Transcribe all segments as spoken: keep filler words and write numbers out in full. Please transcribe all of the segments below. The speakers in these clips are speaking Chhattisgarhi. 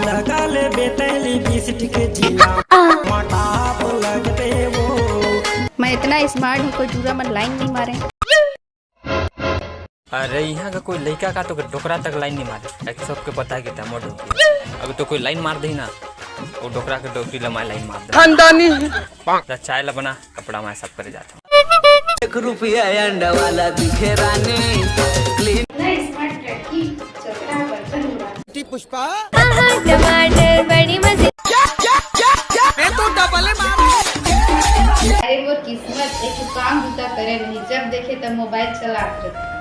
लगा ले बेतैली बिस्टिक जिला, मटाप लगते वो। मैं इतना स्मार्ट हूँ, कोई टूरा मन लाइन नहीं मारे। अरे, यहाँ का कोई लइका का तो डोकरा तक लाइन नहीं मारे, ताकि सबके पता है कि तमो डोकरी। अगर तो कोई लाइन मार दे ना, वो डोकरा के डोकरी लमाए लाइन मार दे। खानदानी है। जा चाय ला बना, कपड़ा मैं सब करे जाता हूँ। एक रुपया अंडा वाला दिखे रानी। ना स्मार्ट लड़की, चौथा बर्तन हुआ। टी पुष्पा। टमाटर बड़ी मजे। मैं तो डबल मार। अरे वो किस्मत, एक काम बूता करे नहीं, जब देखे तब मोबाइल चलात रहे।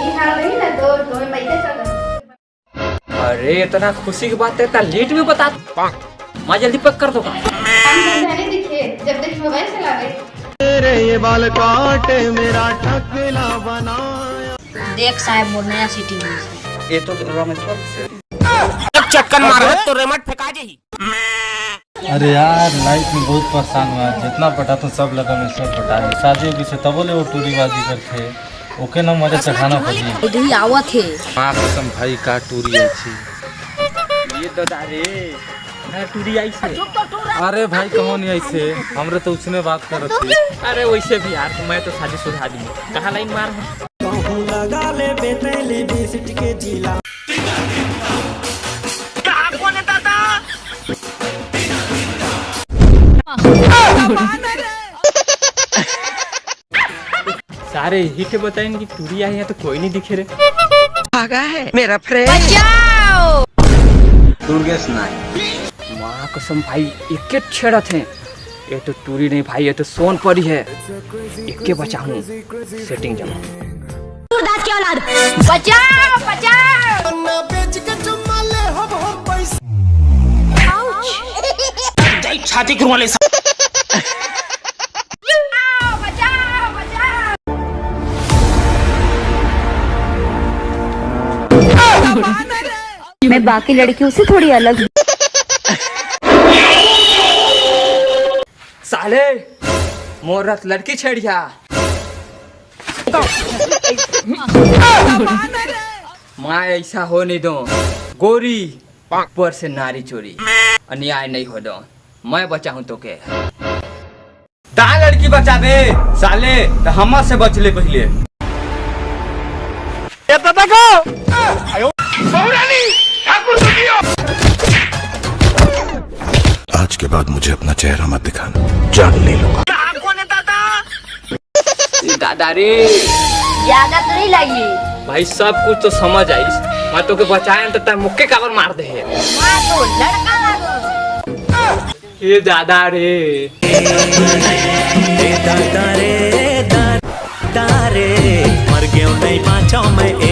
ये हाल रही ना तो तुम्हें मैं क्या चला। अरे, इतना खुशी की बात है, इतना लेट में बता। माँ जल्दी पैक कर दो। काम धंधा नहीं दिखे, जब देख मोबाइल चला रहे। तेरे ये बाल काटे मेरा टकला बनाया। देख साहब, मोर नया सिटी में। ये तो रामेश्वर से। जब चक्कर मारबे तो रेमट फेंका जाही। अरे यार, लाइफ में बहुत परेशान हुआ, जितना पटाथों सब लगा में सब पटा है। शादी होगी से तबो ले वो टूरीबाजी करथे, ओके ना मजा चखाना पड़ी। इधर ही आवत है। माँ कसम भाई, का टूरी आई थी। ये दादा रे, हाँ, टूरी आई से। अरे भाई, कहो नहीं आई से, हमरे तो उसने बात करत थी। अरे वैसे भी यार, मैं तो शादीशुदा आदमी, कहाँ लाइन मार है? कहूँ लगा ले बेतैली बिस्टिक जिला। सारे यही के बताइन कि टूरी आए हैं तो कोई नहीं दिखे रे। भागा है मेरा फ्रेंड। बचाओ। दुर्गेश नायक। माँ कसम भाई, एक के छेड़त हैं। ये तो टूरी नहीं भाई, ये तो सोन परी है। एक के बचाऊं, सेटिंग जमा। सूरदास की औलाद, बचाओ, बचाओ। छाती खुरवा ले। बचाओ, बचाओ, बचाओ। मैं बाकी लड़कियों से थोड़ी अलग हूँ। साले, मोर रथ लड़की छेड़िया। मैं ऐसा हो नहीं दो। गोरी, ऊपर से नारी चोरी, अन्याय नहीं हो दो। मैं बचाहूँ तो के। ता लड़की बचाबे साले, त हमर से बच ले पहिले। आज के बाद मुझे अपना चेहरा मत दिखाना, जान ले लूंगा। दादा रे, ज्यादा तो नहीं लगी। भाई, सब कुछ तो समझ आइस, मैं तो के बचाया तो तै मुक्के काबर मार दे है। मैं तो लड़का लागो। ए दादा रे। ए दादा रे, दादा रे, मर गयो नहीं बाँचो मैं, ए